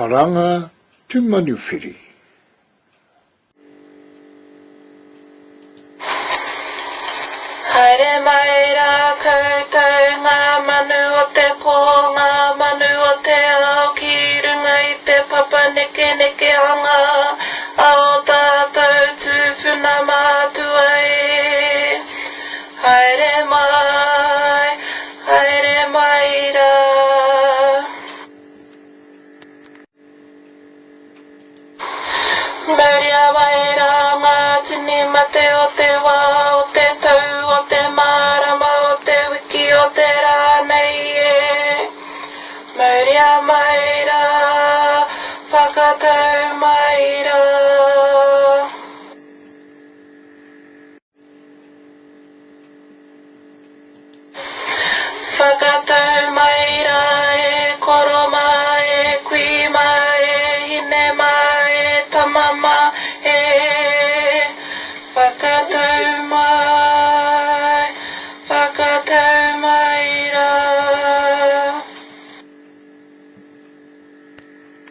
Karanga te manuwhiri. Haere mai rā koutou ngā manu o te pō, ngā manu o te ao ki runga i te papa nekenekeanga a ō tātou tūpuna mātua e. Haere mai, haere mai rā. Mauria mai rā ngā tini mate o te wā, o te tau, o te marama, o te wiki, o te rā nei e. Mauria mai rā, whakatau mai rā. Whakatau mai rā e koro mā, e kui mā, e hine mā, e tama mā, e. Whakatau.